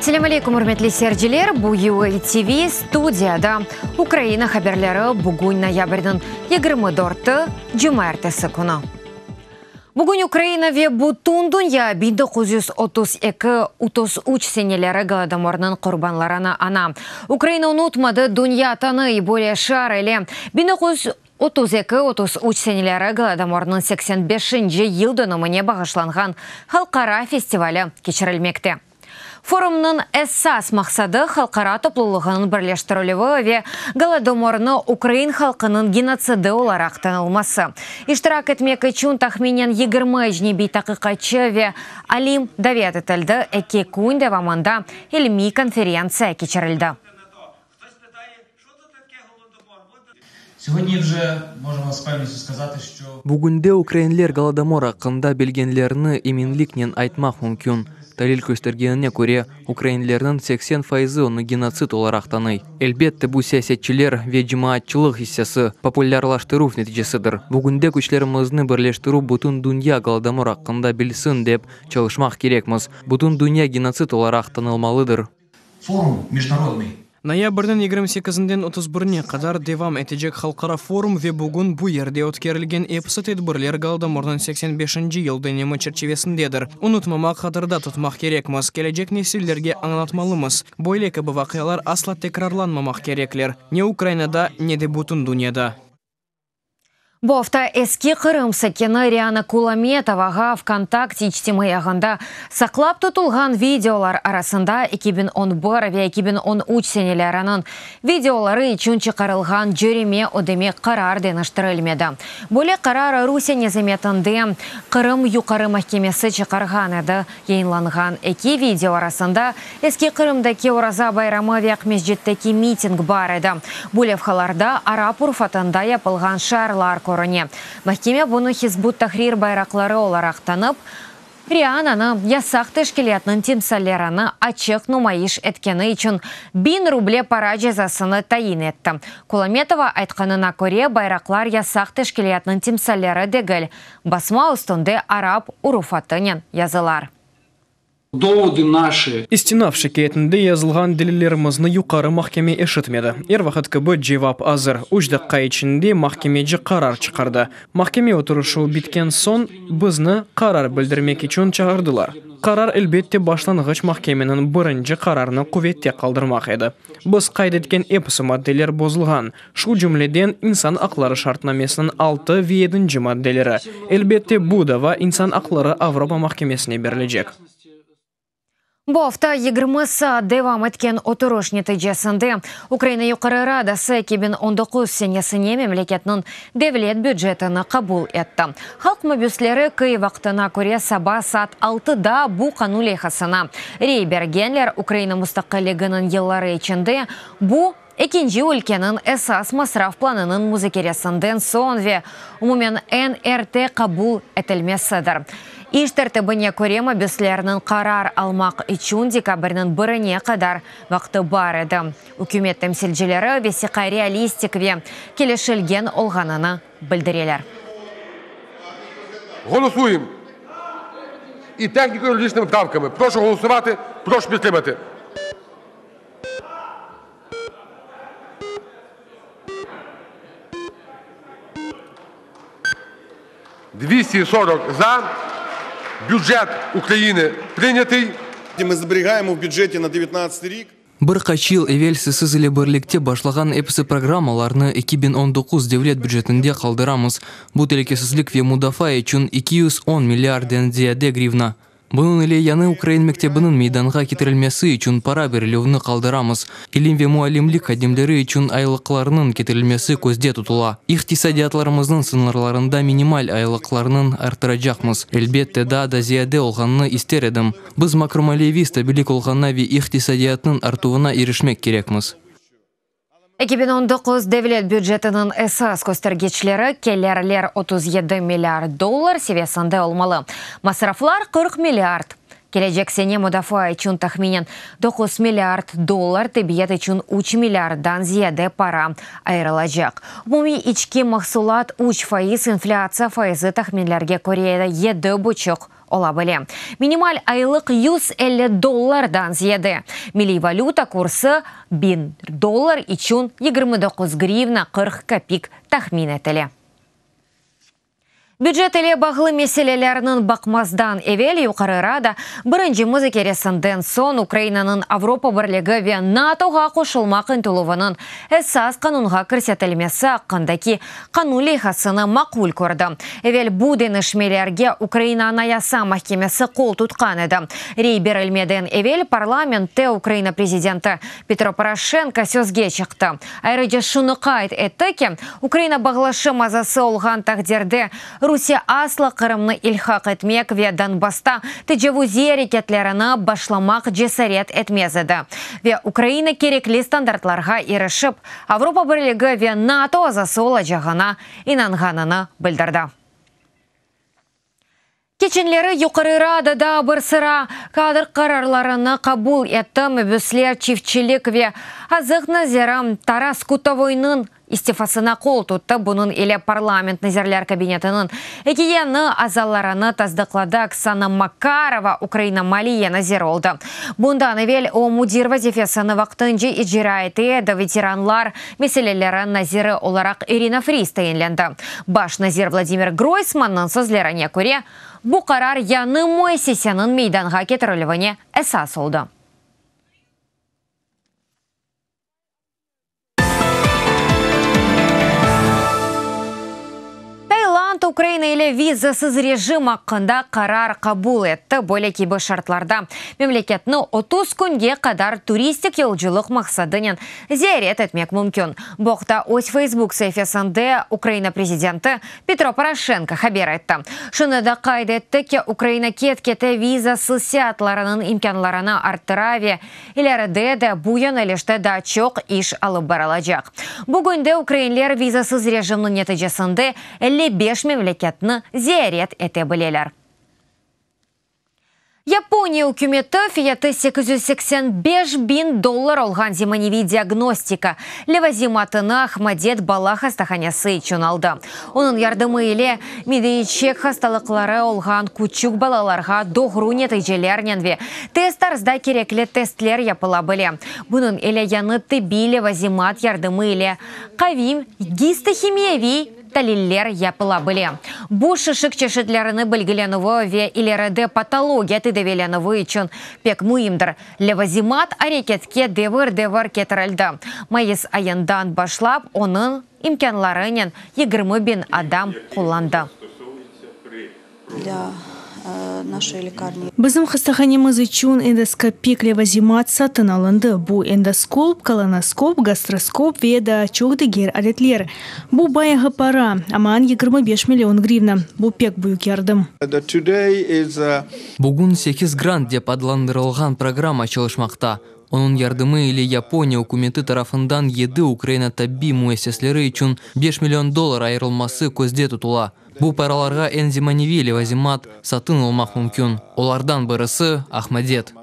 Selâm aleyküm, ürmetli seyirciler! Bu UA TV, studiyada Ukraina haberleri, bugün noyabrniñ 24-i, cumaertesi künü. Bugün Ukraina ve bütün dünya 1932, 33 seneleri Golodomornıñ qurbanlarını aña. Ukraina unutmadı, dünya tanıy, böyle şiar ile 1932, 33 seneleri Golodomornıñ 85-inci yıldönümine bağışlanğan halqara festivali keçirilmekte. Forumnıñ esas maqsadı, halqara toplulığınıñ birleştirilüvi ve Golodomornı ukrain halqınıñ genotsidi olaraq tanılması. İştirak etmek içün tahminen 20 ecnebiy taqiqatçı ve alim davet etildi, eki kün devamında ilmiy konferentsiya keçirildi. Bugünde ukrainler Golodomor aqqında bilgenlerini eminliknen aytmaq mümkün. Talil köstergenine köre, ukrainlerniñ 80 faizi onı genotsid olaraq tanıy. Elbette, bu siyasetçiler ve cemaatçılıq issesi populârlaştıruv neticesidir. Bugünde küçlerimizni birleştirip bütün dünya Golodomor aqqında bilsin dep çalışmaq kerekmiz. Bütün dünya genotsid olaraq tanılmalıdır. Forum mejnarodnıy. Noyabrniñ 28-inden 31-ine qadar devam etecek halqara forum ve bugün bu yerde ötkerilgen episi tedbirler Golodomornıñ 85-inci yıldönümi çerçivesindedir. Unutmamaq, hatırda tutmaq kerekmiz, kelecek nesillerge añlatmalımız, böyle kibi vaqialar asla tekrarlanmamaq kerekler, ne Ukrainada, ne de bütün dünyada. Bu afta Eski Qırım sakini Riana Kulametovağa VKontakte içtimaiy ağında saqlap tutulğan videolar arasında 2011 ve 2013 seneleriniñ videoları içün çıqarılğan cöreme ödemek qarar deñiştirilmedi. Böyle qarar Rusiye nezametinde Qırım Yuqarı mahkemesi çıqarğan edi. Yayınlanğan eki video arasında Eski Qırımdaki Oraza bayramı ve Aqmescitteki miting bar edi. Bu levhalarda arap urufatında yapılğan şiarlar körüne. Mahkeme bunı Hizb ut-Tahrir bayraqları olaraq tanıp, Riananı yasaq teşkilâtnıñ timsallerini açıq numayış etkeni içün 1000 ruble para cezasını tayin etti. Kulametova aytqanına köre, bayraqlar yasaq teşkilâtnıñ timsalleri degil, basma üstünde arap urufatınen yazılar. Доводы наши. İstinaf şikâyetinde yazılğan delillerimizni Yuqarı mahkeme eşitmedi. Er vaqıt kibi cevap azır. Üç daqqa içinde mahkemeci qarar çıqardı. Mahkeme oturışuvı bitken soñ bizni qarar bildirmek içün çağırdılar. Qarar, elbette, başlanğıç mahkemeniñ birinci qararını quvette qaldırmaq edi. Biz qayd etken episi maddeler bozulğan, şu cümleden İnsan aqları şartnamesiniñ altı ve yedinci maddeleri. Elbette, bu dava İnsan aqları Avropa mahkemesine berilecek. Bu afta 20 saat devam etken oturış neticesinde Ukraina Yuqarı Radası 2019 senesine memleketniñ devlet bücetini qabul etti. Halq mabüsleri Kyiv vaqtına köre saba saat altıda bu qanun leyhasına rey bergenler. Ukraina mustaqilliginiñ yılları içinde bu ekinci ülkeniñ esas masraf planınıñ muzakeresinden soñ ve umumen eñ erte qabul etilmesidir. İş tertibine köre mabüslerniñ qarar almaq içün dekabrniñ birine qadar vaqtı bar edi. Ükümet temsilcileri vesiqa realistik ve kelişilgen olğanını bildireler. Голосуємо. І техніко-юридичними правками. Прошу голосувати, прошу підтримати. 240 за. Бюджет України прийнятий. Ми зберігаємо в бюджеті на 2019 рік. Bir qaç yıl evelsi siz ile birlikte başlağan episi programmalarnı 2019 devlet bücetinde qaldıramız. Bu telükesizlik ve mudafaa içün 210 milliarden ziyade grivna. Bunıñ ile yañı ukrain mektebiniñ meydanğa ketirilmesi içün para berilüvni qaldıramız. İlim ve muallimlik hadimleri içün aylıqlarnıñ ketirilmesi közde tutula. İqtisadiyatlarımıznıñ sıñırlarında minimal aylıqlarnıñ arttıracaqmız. Elbette, daa da ziyade olğanını ister edim. Biz makromaliyeviy stabillik olğanına ve iqtisadiyatnıñ artuvına irişmek kerekmiz. 2019 devlet bücetiniñ esas köstergiçleri, kelirler 37 milliard dollar seviyesinde olmalı, masraflar 40 milliard. Kelecek sene mudafaa içün tahminen 9 milliard dollar, tibbiyet içün 3 milliarddan ziyade para ayırılacaq. Umumiy içki mahsulat 3%, inflâtsiya faizi tahminlerge köre 7,5. ola bile. Minimal aylıq 150 dollardan ziyade. Milliy valüta kursı biñ dollar içün 29 grivna 40 kapik tahmin etile. Bücet ile bağlı meselelerniñ baqmazdan evel Yuqarı Rada birinci muzakeresinden soñ Ukrainanıñ Avropa Birligi ve NATOğa qoşulmaq ıntıluvınıñ esas qanunğa kirsetilmesi aqqındaki qanun leyhasını maqul kördi. Evel bu deñişmelerge Ukraina Anayasa mahkemesi qol tutqan edi. Rey berilmeden evel parlamentte Ukraina prezidenti Petro Poroşenko sözge çıqtı. Ayrıca şunı qayd etti ki, Ukraina bağlaşım azası olğan taqdirde Rusiye asla Qırımnı ilhaq etmek ve Donbassta tecavuziy areketlerini başlamaq cesaret etmez edi ve Ukraina kerekli standartlarğa irişip, Avropa Birligi ve NATO azası olacağına inanğanını bildirdi. Keçenleri Yuqarı Rada daa bir sıra kadr qararlarını qabul etti, mabüsler çiftçilik ve azıq naziri Taras Kutovoynıñ istifasına qol tuttı, bunıñ ile parlament Nazirler Kabinetiniñ eki yañı azalarını tasdıqladı, Oksana Makarova Ukraina maliye naziri oldı. Bundan evel o, müdir vazifesini vaqtınca icra ete edi, veteranlar meseleleri naziri olaraq İrina Friz tayinlendi. Baş nazir Vladimir Groysmannıñ sözlerine köre, bu qarar yañı müessiseniñ meydanğa ketirilüvine esas oldı. Tailand Ukraina ile vizasız rejim aqqında qarar qabul etti. Böyle kibi şartlarda memleketni 30 künge qadar turistik yolculıq maqsadınen ziyaret etmek mümkün. Bu aqta öz Facebook saifesinde Ukraina prezidenti Petro Poroşenko haber etti. Şunı da qayd etti ki, Ukraina ket-kete vizasız seyaatlarınıñ imkânlarını arttıra ve ileride de bu yönelişte daa çoq iş alıp barılacaq. Bugünde ukrainler vizasız rejimniñ neticesinde 55 memleketni ziyaret ete bileler. Yaponiya ükümeti fiyatı 885 biñ dollar olğan zemaneviy diagnostika levazimatını Ahmadet bala hastahanesi içün aldı. Onıñ yardımı ile mide-içek hastalıqları olğan küçük balalarğa doğru neticelernen ve tez tarzda kerekli testler yapıla bile. Bunıñ ile yañı tibbiy levazimat yardımı ile qavim gistohimiyaviy taliller yapıla bile. Bu, şişik çeşitlerini belgilenüvi ve ileride patologiya tedaviylenüvi içün pek müimdir. Levazimat areketke devir-devir ketirildi. Mayıs ayından başlap onıñ imkânlarınen 20 biñ adam qullandı. Bizim hastahanemiz içün endoskopik levazimat satın alındı, bu endoskop, kolonoskop, gastroskop ve daa çoq diger aletler. Bu bayağı para, aman 25 million grivna. Bu pek büyük yardım. Bugün sekiz grant dep adlandırılğan programma çalışmaqta. Onıñ yardımı ile Yaponiya ükümeti tarafından yedi Ukraina tabbiy müessesleri içün beş million dollar ayırılması közde tutula. Bu paralarğa eñ zemaneviy levazimat satın olmaq mümkün. Olardan birisi, Ahmadet.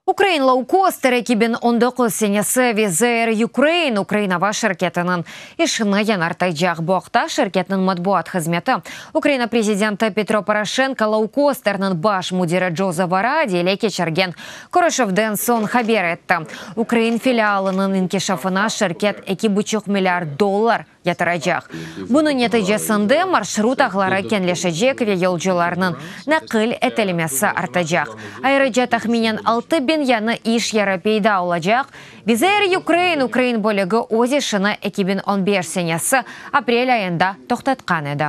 Ukrain loukoster 2019 senesi Wizz Air Ukraine ukrain ava şirketiniñ işini yañartaycaq. Bu aqta şirketniñ matbuat hızmeti Ukraina prezidenti Petro Poroşenko loukosterniñ baş müdiri Joze Varadi ile keçirgen körüşüvden soñ haber etti. Ukrain filialınıñ inkişafına şirket eki buçuq milliard dollar yatıracaq. Bunıñ neticesinde marşrut ağları keñleşecek ve yolcularnıñ naqil etilmesi artacaq. Ayrıca tahminen 6000 yañı iş yeri peyda olacaq. Wizz Air Ukraine ukrain bölügi öz işini 2015 senesi aprel ayında toqtatqan edi.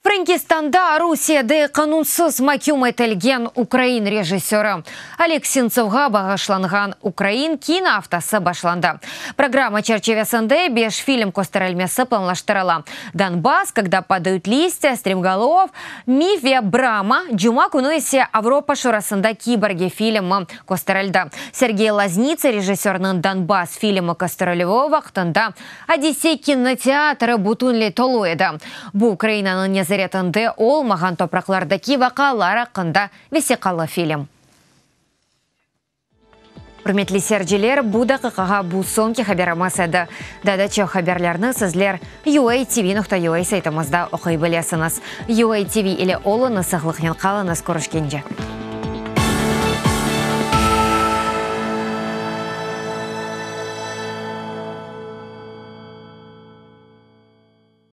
Frenkistanda Rusiyede qanunsız maküm etilgen ukrain rejissörı Oleg Sentsovğa bağışlanğan Ukrain kinoaftası başlandı. Programma çerçivesinde beş film kösterilmesi planlaştırıla, Donbass, Kogda padayut listya, Stremgolov, Mif ve Brama, cuma künü ise Avropa Şurasında Kiborgi filmi kösterildi. Sergey Loznitsa rejissörniñ Donbass filmi kösterilüvi vaqtında Odissey kinoteatri bütünley tolu edi. Bu, Ukrainanıñ nezaretinde olmağan topraqlardaki vaqialar aqqında vesiqalı film. Ürmetli seyirciler, bu daqiqağa bu soñki haberimiz edi. Daa da çoq haberlerni sizler uatv.ua saytımızda oquy bilesiñiz. UATV ile oluñız, sağlıqnen qalıñız, körüşkence!